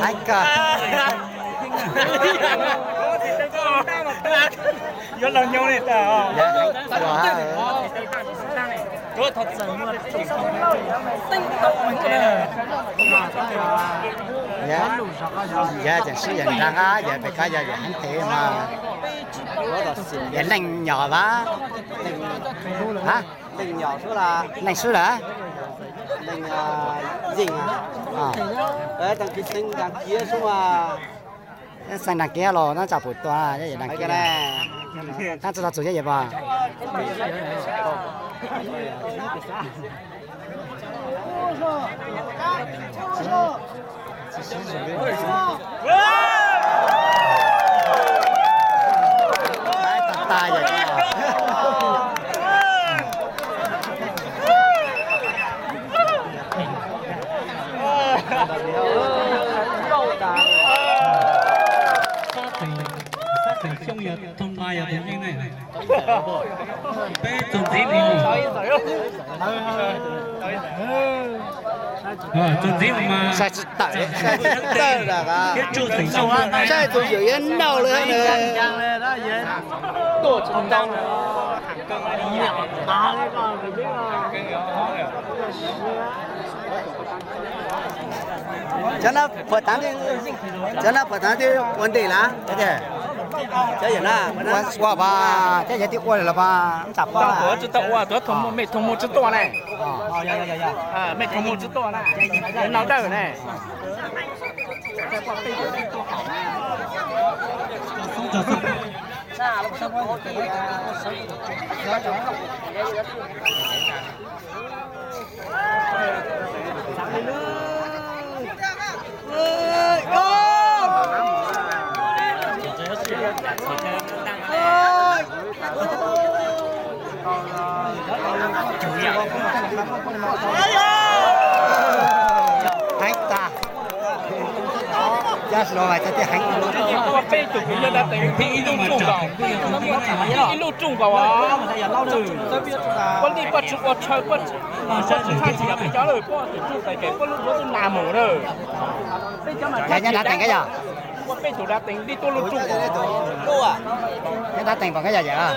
Heev kawg. Yuav los nyob li tas. Yog tseem sib yam nrag, yog pem koj yog yam heev tes mas. Yog leej nyom vas. Leej swb lawm. Xeev Nraas Kiab los nyob tsam puas tua, yog yam nrag kiab. Tab tsi tau txug yog yam pom. Sab teem xyoob yog thoob nqa yog tus yeej ne. Peb txuas ntxiv mus. Txuas ntxiv mus mas. Sai tsis tawm, sai tsis tawm. Thiab tsuj teem xyoob, sai tus yawm yab nraug lawm. Cov no puas taav, cov no puas taav twb ua ntej lawm? Ua pas, thiab yog twb ua lawm los pas, tam tuav tsis tau ua, tuav mej thoo mus tsis tuaj ne. Mej thoo mus tsis tuaj na, nau dawj ne. Heev tag. Cov hluas mas cov thiaj heev. Ib lub tsuj nkaus, ib lub tsuj nkaus, puab lij puab tsi ua tshaw, puab tsi tsi yam peb cov lawm, puab tus tsuj tais kev puab lub duav twb nag mus lawm. Yog nyob nrad teem koj yog? Puab peb tug nrad teem lij tuab lub tsuj nkaus. Nyob nrad teem pom koj yog yawm?